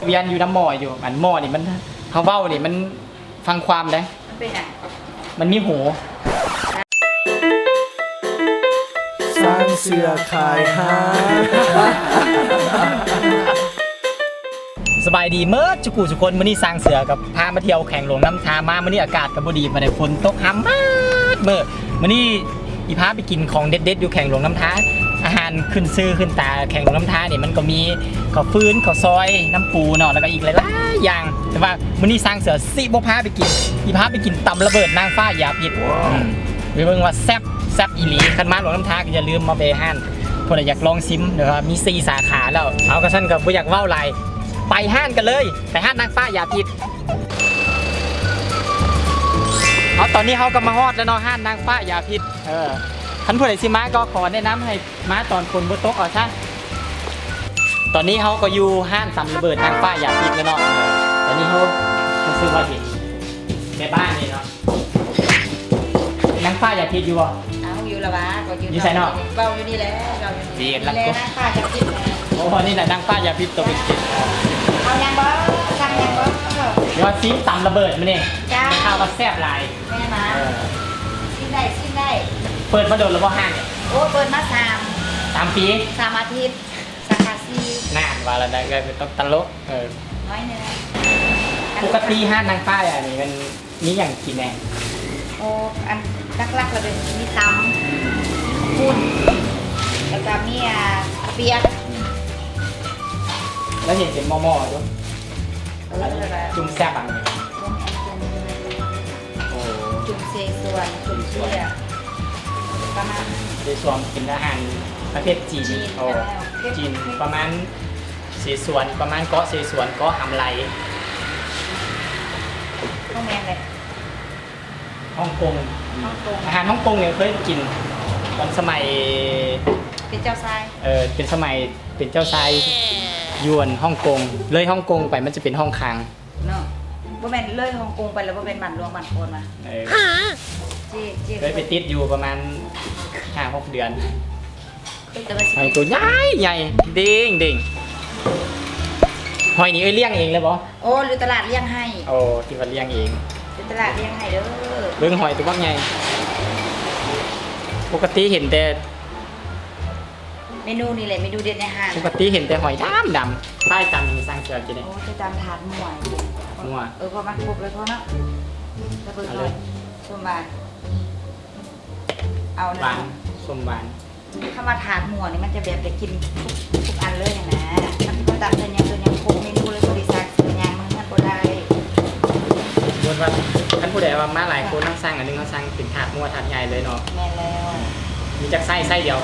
ວຽນຢູ່ນຳໝໍ້ຢູ່ ອັນໝໍ້ນີ້ມັນ ເຮົາເວົ້ານີ້ມັນຟັງຄວາມເດ້ ມັນເປັນຫຍັງ? ມັນມີຫູ. ຊ້າງເສືອຂາຍຮ້ານ. ສະບາຍດີເໝິດສຸກູສຸຄົນ, ມື້ນີ້ຊ້າງເສືອກັບພາມາທ່ຽວແຂວງຫຼວງນ້ຳທາ. ມາມື້ນີ້ອາກາດກໍບໍ່ດີປານໃດ, ຝົນຕົກຫ້ຳເໝິດມື້. ມື້ນີ້ ອີພາໄປກິນຂອງເດັດໆຢູ່ແຂວງຫຼວງນ້ຳທາ. ອາຫານຂຶ້ນຊື່ຂຶ້ນຕາແຂວງຫຼວງນ້ຳທານີ້ ມັນກໍມີເຂົ້າຟືນ, ເຂົ້າຊອຍ, ນ້ຳປູເນາະ, ແລ້ວກໍອີກຫຼາຍໆຢ່າງ. ແຕ່ວ່າມື້ນີ້ຊ້າງເສືອຊິບໍ່ພາໄປກິນ, ອີພາໄປກິນຕຳລະເບີດນາງຟ້າຢາພິດ. ອືມ ໄປເບິ່ງວ່າແຊບ, ແຊບອີ່ຫຼີ. ຄັນມາຫຼວງນ້ຳທາກໍຢ່າລືມມາແວ່ຮ້ານ ຜູ້ໃດຢາກລອງຊິມ ແຕ່ວ່າມີສີ່ສາຂາແລ້ວ. ເອົາ ກະຊັ້ນກໍບໍ່ຢາກເວົ້າຫຼາຍ, ໄປຮ້ານກັນເລີຍ, ໄປຮ້ານນາງຟ້າຢາພິດ. ເອົາ ຕອນນີ້ເຮົາກໍມາຮອດແລ້ວເນາະ, ຮ້ານນາງຟ້າຢາພິດ. ເອີ ຄັນຜູ້ໃດຊິມາກໍຂໍແນະນຳໃຫ້ມາຕອນຝົນບໍ່ຕົກເອົາຊະ. ຕອນນີ້ເຮົາກໍຢູ່ຮ້ານຕຳລະເບີດນາງຟ້າຢາພິດແລ້ວເນາະ. ຕອນນີ້ເຮົາຮູ້ສຶກວ່າເຫັນແມ່ບ້ານນີ້ເນາະ. ນາງຟ້າຢາພິດຢູ່ບໍ່? ເອົາ ຢູ່ລະຫວາ ກໍຢູ່ ຢູ່ໃສເນາະ? ເວົ້າຢູ່ນີ້ແຫຼະ ເວົ້າຢູ່ນີ້ແຫຼະ ນາງຟ້າຢາພິດ. ໂອ້ ນີ້ແຫຼະນາງຟ້າຢາພິດຕົວເປັນໆ. ເອົາຫຍັງບໍ່? ສັ່ງຫຍັງບໍ່? ດຽວຊິມຕຳລະເບີດມື້ນີ້. ເຈົ້າ. ໄດ້ຂ່າວວ່າແຊບຫຼາຍ. ແມ່ນຫວາ? ເອີ ຊິມໄດ້ ຊິມໄດ້. ເປີດມາດົນແລ້ວບໍ່ຮ້ານນີ້? ໂອ້ ເປີດມາສາມ ສາມປີ ສາມອາທິດ ສາຂາສີ່. ນັ້ນວ່າແລ້ວນະ ກໍຕ້ອງຕະຫຼົກ. ເອີ ໜ້ອຍໜຶ່ງ. ປົກກະຕິຮ້ານນາງຟ້າອັນນີ້ມັນມີຫຍັງກິນແດ່? ໂອ້ ອັນຫຼັກໆ ລະເປັນມີຕຳ ປຸ້ນ ແລ້ວກະມີ ອາ ເປີກ. ອືມ ລະເຫັນເປັນໝໍ້ໆຢູ່. ເອີ ອັນນີ້ຈຸ່ມແຊບອັນນີ້. ຈຸ່ມອັນ ຈຸ່ມ ໂອ້ ຈຸ່ມເສສວນ ຈຸ່ມເສສວນ ເພຍ ປະມານ ເສສວນກິນອາຫານປະເພດຈີນ. ຈີນ ໂອ້ ປະມານ ຈີນ ປະມານ ເສສວນ ປະມານເກາະເສສວນ ເກາະຫຳໄລ. ບໍ່ແມ່ນເດ້ ຮົງກົງ. ອືມ ອາຫານຮົງກົງນີ້ເຄີຍກິນຕອນສະໄໝ ເປັນເຈົ້າຊາຍ. ເອີ ເປັນສະໄໝເປັນເຈົ້າຊາຍຢູ່ ອັນ ຮົງກົງ. ເລີຍຮົງກົງໄປມັນຈະເປັນຮ່ອງຄາງເນາະ. ບໍ່ແມ່ນເລີຍຮົງກົງໄປແລ້ວບໍ່ແມ່ນບ້ານຫຼວງບ້ານຄອນຫວາ? ເອີ ເຄຍໄປຕິດຢູ່ປະມານຫ້າຫົກເດືອນ. ເອີ ແຕ່ວ່າຊິ ຫອຍໂຕໃຫຍ່ໃຫຍ່ ເດ້ງເດ້ງ. ຫອຍນີ້ເອື້ອຍລ້ຽງເອງເລີຍບໍ່? ໂອ້ ຢູ່ຕະຫຼາດລ້ຽງໃຫ້. ໂອ້ ທີ່ວ່າລ້ຽງເອງ ຢູ່ຕະຫຼາດລ້ຽງໃຫ້ເດີ. ເບິ່ງຫອຍໂຕບັກໃຫຍ່. ປົກກະຕິເຫັນແຕ່ ເມນູນີ້ແຫຼະ ເມນູເດັດໃນຮ້ານ. ປົກກະຕິເຫັນແຕ່ຫອຍດຳໆ. ໄປຕຳນີ້ ສ້າງເສືອກິນເດ້. ໂອ້ ຈະຕຳຖາດມົວ. ມົວ. ເອີ ເພາະມັນຄົບແລ້ວເນາະ. ແຕ່ເບິ່ງ ເອົາເລີຍ ສົ້ມຫວານ ເອົາ ຫວານ ສົ້ມຫວານ. ຄຳວ່າຖາດມົວນີ້ ມັນຈະແບບໄດ້ກິນທຸກ ທຸກອັນເລີຍຫັ້ນນະ. ມັນກໍຕຳໃສ່ຫຍັງ ເປັນຫຍັງ ຄົບເມນູເລີຍ ບໍ່ໄດ້ສັ່ງຊື້ຫຍັງ ມັນບໍ່ໄດ້. ສົມມຸດວ່າ ຄັນຜູ້ໃດວ່າມາຫຼາຍຄົນ ເຮົາສັ່ງອັນໜຶ່ງ ເຮົາສັ່ງເປັນຖາດມົວ ຖາດໃຫຍ່ເລີຍເນາະ. ແມ່ນແລ້ວ. ມີຈັກໄຊ? ໄຊດຽວ.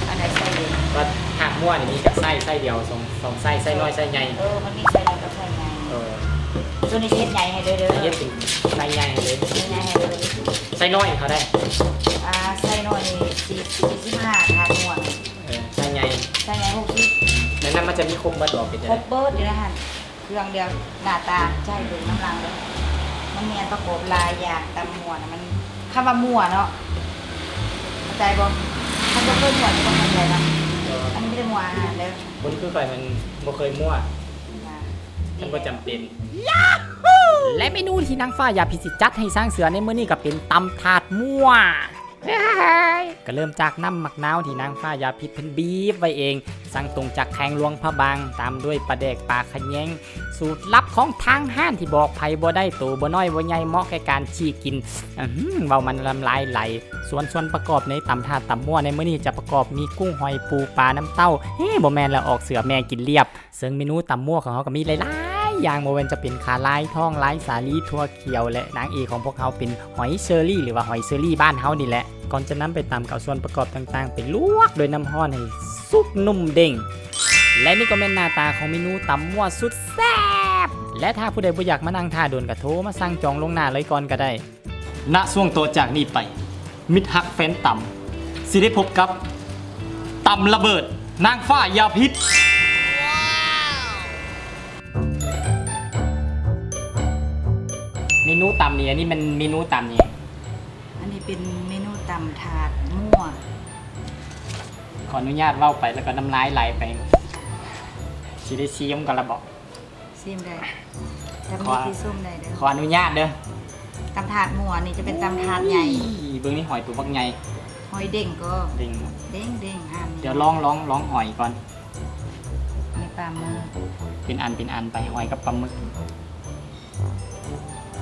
ອັນໃດໄຊດຽວ? ວ່າຖາດມົວນີ້ມີຈັກໄຊ? ໄຊດຽວ ສອງ ສອງໄຊ ໄຊນ້ອຍ ໄຊໃຫຍ່. ເອີ ມັນມີໄຊນ້ອຍກັບໄຊໃຫຍ່. ເອີ ໂຕນີ້ເຮັດໃຫຍ່ໃຫ້ເດີ ເດີ ເຮັດເປັນໄຊໃຫຍ່ໃຫ້ເລີຍ. ໄຊໃຫຍ່ໃຫ້ເລີຍ. ໄຊນ້ອຍເທົ່າໃດ? ອ່າ ໄຊນ້ອຍນີ້ ສີ່ ສີ່ສິບຫ້າ ຖາດມົວ. ເອີ ໄຊໃຫຍ່ ໄຊໃຫຍ່ ຫົກສິບ. ໃນນັ້ນມັນຈະມີຄົບເບິດບໍ່? ເປັນ ຄົບເບິດຢູ່ໃນຫັ້ນ. ເຄື່ອງດຽວ ໜ້າຕາຈະໃຫ້ເບິ່ງນຳຫຼັງເດີ. ມັນມີອັນປະກອບຫຼາຍຢ່າງ ຕຳມົວນະ. ມັນ ຄຳວ່າມົວເນາະ ເຂົ້າໃຈບໍ່? ຄັນບໍ່ເຄີຍມົວຈະບໍ່ເຂົ້າໃຈນະ. ເອີ ອັນນີ້ມີແຕ່ມົວອາຫານເດີ. ຄົນຄືຂ້ອຍມັນບໍ່ເຄີຍມົວ ມັນບໍ່ຈຳເປັນ. ແລະ ເມນູທີ່ນາງຟ້າຢາພິດຊິຈັດໃຫ້ຊ້າງເສືອໃນມື້ນີ້ກໍເປັນຕຳຖາດມົວ. ກໍເລີ່ມຈາກນ້ຳໝາກນາວທີ່ນາງຟ້າຢາພິດເພິ່ນບີບໄວ້ເອງ, ສັ່ງຕົງຈາກແຂວງຫຼວງພະບາງ, ຕາມດ້ວຍປາແດກປາຂະແຍງ ສູດລັບຂອງທາງຮ້ານທີ່ບອກໃຜບໍ່ໄດ້, ໂຕບໍ່ນ້ອຍບໍ່ໃຫຍ່ ເໝາະແກ່ການຊີ້ກິນ. ອື ເວົ້າມານ້ຳລາຍໄຫຼ. ສ່ວນສ່ວນປະກອບໃນຕຳຖາດຕຳມົວໃນມື້ນີ້ຈະປະກອບມີກຸ້ງ ຫອຍ ປູ ປາ ນ້ຳເຕົ້າ. ເອີ ບໍ່ແມ່ນລະ ອອກເສືອແມ່ກິນລຽບ. ເຊິ່ງເມນູຕຳມົວຂອງເຮົາກໍມີຫຼາຍໆຢ່າງ, ບໍ່ວ່າຈະເປັນຂາລາຍທອງ, ລາຍສາລີ, ຖົ່ວຂຽວ ແລະ ນາງເອກຂອງພວກເຮົາເປັນຫອຍເຊີຣີ ຫຼືວ່າຫອຍເຊີຣີບ້ານເຮົານີ້ແຫຼະ. ກ່ອນຈະນຳໄປຕຳ ກໍເອົາສ່ວນປະກອບຕ່າງໆໄປລວກດ້ວຍນ້ຳຮ້ອນໃຫ້ສຸກນຸ້ມເດ້ງ. ແລະ ນີ້ກໍແມ່ນໜ້າຕາຂອງເມນູຕຳມົວສຸດແຊບ. ແລະ ຖ້າຜູ້ໃດບໍ່ຢາກມານັ່ງຖ້າດົນ ກໍໂທມາສັ່ງຈອງລ່ວງໜ້າເລີຍກ່ອນກໍໄດ້. ນະຊ່ວງຕໍ່ຈາກນີ້ໄປ ມິດຮັກແຟນຕຳ ຊິໄດ້ພົບກັບ ຕຳລະເບີດນາງຟ້າຢາພິດ. ເມນູຕຳນີ້ ອັນນີ້ແມ່ນເມນູຕຳຫຍັງ? ອັນນີ້ເປັນເມນູຕຳຖາດມົວ. ຂໍອະນຸຍາດເວົ້າໄປ ແລ້ວກໍນ້ຳລາຍໄຫຼໄປ. ຊິໄດ້ຊີມກັນລະບໍ? ຊີມໄດ້ ຖ້າມີທີ່ຊົມໄດ້ເດີ. ຂໍອະນຸຍາດເດີ. ຕຳຖາດໝູ ອັນນີ້ຈະເປັນຕຳຖາດໃຫຍ່. ເບິ່ງນີ້ ຫອຍໂຕບັກໃຫຍ່. ຫອຍເດ້ງກໍ ເດ້ງ ເດ້ງໆ ອັນ ດຽວລອງ ລອງ ລອງຫອຍກ່ອນ. ມີປາໝຶກ ເປັນອັນເປັນອັນໄປ ຫອຍກັບປາໝຶກ.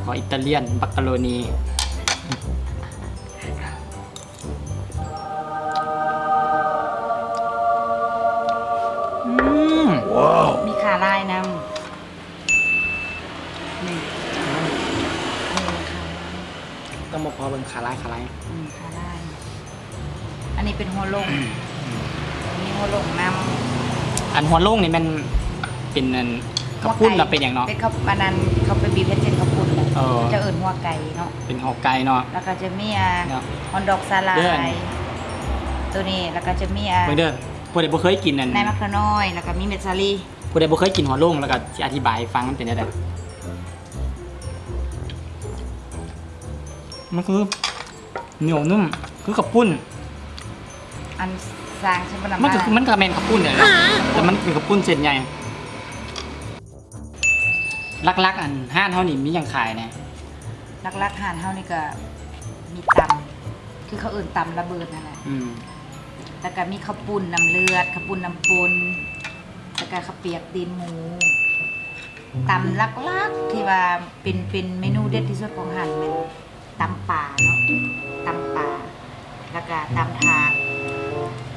ຂໍອິຕາລຽນ ບັກກະໂລນີ. ອືມ ວ້າວ ມີຂາລາຍນຳ. ນີ້ ນີ້ຂາລາຍ ຕ້ອງມາພໍເບິ່ງຂາລາຍ ຂາລາຍ ອືມ ຂາລາຍ. ອັນນີ້ເປັນຫົວໂລ້ງ ມີຫົວໂລ້ງນຳ. ອັນຫົວໂລ້ງນີ້ແມ່ນເປັນອັນເຂົ້າປຸ້ນ ຫົວໄກ່ ຫຼືເປັນຫຍັງເນາະ? ເປັນເຂົ້າ ອັນນັ້ນ ເຂົາໄປບີບເຮັດເຊັ່ນເຂົ້າປຸ້ນ. ເອີ ເຂົາເອີ້ນຫົວໄກ່ເນາະ ເປັນຫົວໄກ່ເນາະ. ແລ້ວກໍຈະມີ ອ່າ ເນາະ ຮອນດອກສາຫຼ່າຍ ເດີ ໂຕນີ້ ແລ້ວກໍຈະມີ ອ່າ ເບິ່ງເດີ ຜູ້ໃດບໍ່ເຄີຍກິນອັນ ໃນໝາກຂານ້ອຍ ແລ້ວກໍມີເມັດສາລີ. ຜູ້ໃດບໍ່ເຄີຍກິນຫົວໂລ້ງ ແລ້ວກໍຊິອະທິບາຍໃຫ້ຟັງ ມັນເປັນແນວໃດ. ມັນຄືໜຽວນຸ້ມ ຄືເຂົ້າປຸ້ນ. ອັນສ້າງຊິບໍ່ນຳ ມັນກໍ ມັນກໍແມ່ນເຂົ້າປຸ້ນແຫຼະ ແຕ່ມັນເປັນເຂົ້າປຸ້ນເສັ້ນໃຫຍ່. ຫຼັກໆ ອັນຮ້ານເຮົານີ້ມີຫຍັງຂາຍແດ່? ຫຼັກໆ ຮ້ານເຮົານີ້ກໍມີຕຳ ຄືເຂົາເອີ້ນຕຳລະເບີດນັ້ນແຫຼະ. ອືມ ແລ້ວກໍມີເຂົ້າປຸ້ນນ້ຳເລືອດ ເຂົ້າປຸ້ນນ້ຳປົນ ແລ້ວກໍເຂົ້າປຽກຕີນໝູ. ຕຳຫຼັກໆ ທີ່ວ່າເປັນ ເປັນເມນູເດັດທີ່ສຸດຂອງຮ້ານແມ່ນຕຳປາເນາະ ຕຳປາ ແລ້ວກະຕຳຖາດ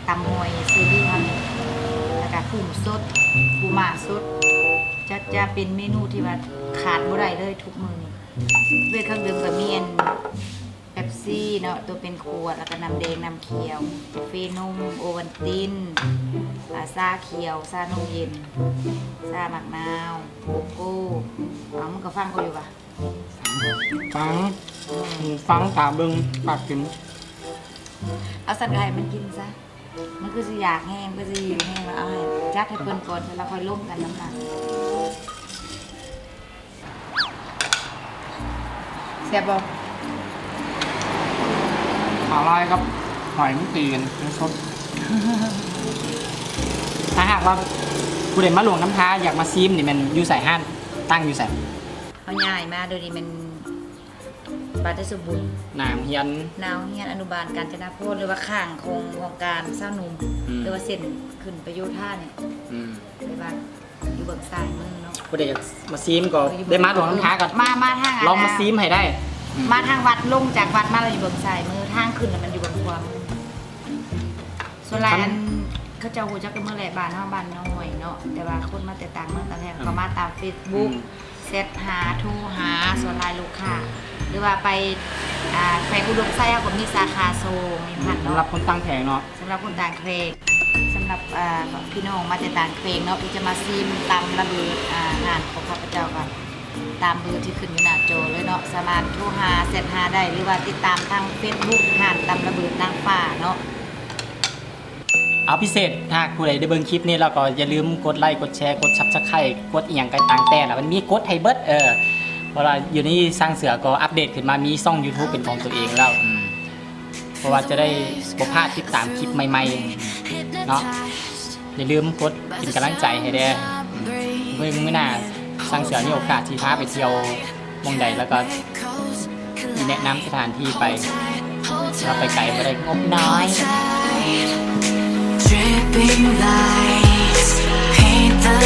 ຕຳຫອຍເຊີຣີເຮົານີ້ ແລ້ວກະກຸ້ງສົດ ປູມ້າສົດ ຈະ ຈະເປັນເມນູທີ່ວ່າຂາດບໍ່ໄດ້ເລີຍທຸກມື້ນີ້. ເວດເຄື່ອງດື່ມກໍມີອັນ ເປັບຊີເນາະ ໂຕເປັນຂວດ ແລ້ວກໍນ້ຳແດງ ນ້ຳຂຽວ ກາເຟນົມ ໂອວັນຕິນ ອາ ຊາຂຽວ ຊານົມເຢັນ ຊາໝາກນາວ ໂກໂກ້. ເອົາ ມຶງກໍຟັງເຂົາຢູ່ຫວາ? ຟັງ ອືມ ຟັງ ຕາເບິ່ງ ປາກກິນ. ເອົາ ຊັ້ນກໍໃຫ້ມັນກິນຊະ ມັນຄືຊິຢາກແຮງ ຄືຊິຫິວແຮງ ແລ້ວເອົາໃຫ້ ຈັດໃຫ້ເພິ່ນກ່ອນ ແລ້ວຄ່ອຍລົມກັນນຳຫຼັງ. ແຊບບໍ່? ຂາລາຍກັບຫອຍມັນຕີກັນສົດ. ຖ້າຫາກວ່າຜູ້ໃດມາຫຼວງນ້ຳທາ ຢາກມາຊີມນີ້ ແມ່ນຢູ່ໃສ? ຮ້ານຕັ້ງຢູ່ໃສ? ເຮົາຍ້າຍມາດຽວນີ້ແມ່ນບ້ານໄທສົມບູນ ໜ້າໂຮງຮຽນ ໜ້າໂຮງຮຽນອະນຸບານການຈະນະໂພນ ຫຼືວ່າຂ້າງຂອງຫ້ອງການຊາວໜຸ່ມ ອືມ ຫຼືວ່າເສັ້ນຂຶ້ນໄປໂຍທານີ້ ອືມ ຫຼືວ່າ ຢູ່ເບື້ອງຊ້າຍມືເນາະ. ຜູ້ໃດຢາກມາຊີມກໍ ເອີ ຢູ່ ໄດ້ມາຫຼວງນ້ຳທາກໍ ມາ ມາທາງ ລອງມາຊີມໃຫ້ໄດ້. ມາທາງວັດ ລົງຈາກວັດມາແລ້ວຢູ່ເບື້ອງຊ້າຍມື ທາງຂຶ້ນນະມັນຢູ່ເບື້ອງຂວາມື. ສ່ວນຫຼາຍ ຄັນ ອັນ ເຂົາເຈົ້າຮູ້ຈັກກັນໝົດແຫຼະ ບ້ານເຮົາບ້ານນ້ອຍເນາະ ແຕ່ວ່າຄົນມາແຕ່ຕ່າງເມືອງຕ່າງແຫ່ງ ອືມ ກໍມາຕາມເຟສບຸກ ອືມ ແຊັດຫາ ໂທຫາ ສ່ວນຫຼາຍລູກຄ້າ ຫຼືວ່າໄປ ອ່າ ແຂວງອຸດົມໄຊ ເຮົາກໍມີສາຂາສອງໃນຫັ້ນເນາະ. ສຳລັບຄົນຕ່າງແຂວງເນາະ ສຳລັບຄົນຕ່າງແຂວງ ສຳລັບ ອ່າ ພີ່ນ້ອງມາແຕ່ຕ່າງແຂວງເນາະ ທີ່ຈະມາຊີມຕຳລະເບີດ ອ່າ ຮ້ານຂອງຂ້າພະເຈົ້າ ກໍຕາມເບີທີ່ຂຶ້ນຢູ່ໜ້າຈໍເລີຍເນາະ ສາມາດໂທຫາ ແຊັດຫາໄດ້ ຫຼືວ່າຕິດຕາມທາງເຟສບຸກ ຮ້ານຕຳລະເບີດນາງຟ້າເນາະ. ເອົາ ພິເສດ ຫາກຜູ້ໃດໄດ້ເບິ່ງຄລິບນີ້ແລ້ວ ກໍຢ່າລືມກົດໄລ ກົດແຊ ກົດຊັບສະໄຄ ກົດອີ່ຫຍັງກໍຕາມແຕ່ລະ ມັນມີກົດໃຫ້ເບິດ. ເອີ ເພາະວ່າຢູ່ນີ້ຊ່າງເສືອກໍອັບເດດຂຶ້ນມາ ມີຊ່ອງຢູທູບເປັນຂອງຕົວເອງແລ້ວ ອືມ ເພາະວ່າຈະໄດ້ບໍ່ພາດຕິດຕາມຄລິບໃໝ່ໆເນາະ. ຢ່າລືມກົດເປັນກຳລັງໃຈໃຫ້ແດ່. ມື້ ມື້ໜ້າຊ່າງເສືອມີໂອກາດຊິພາໄປທ່ຽວໝ່ອງໃດ ແລ້ວກໍແນະນຳສະຖານທີ່ໄປ ເພາະວ່າໄປໄກບໍ່ໄດ້ ງົບນ້ອຍ. Dripping lights paint the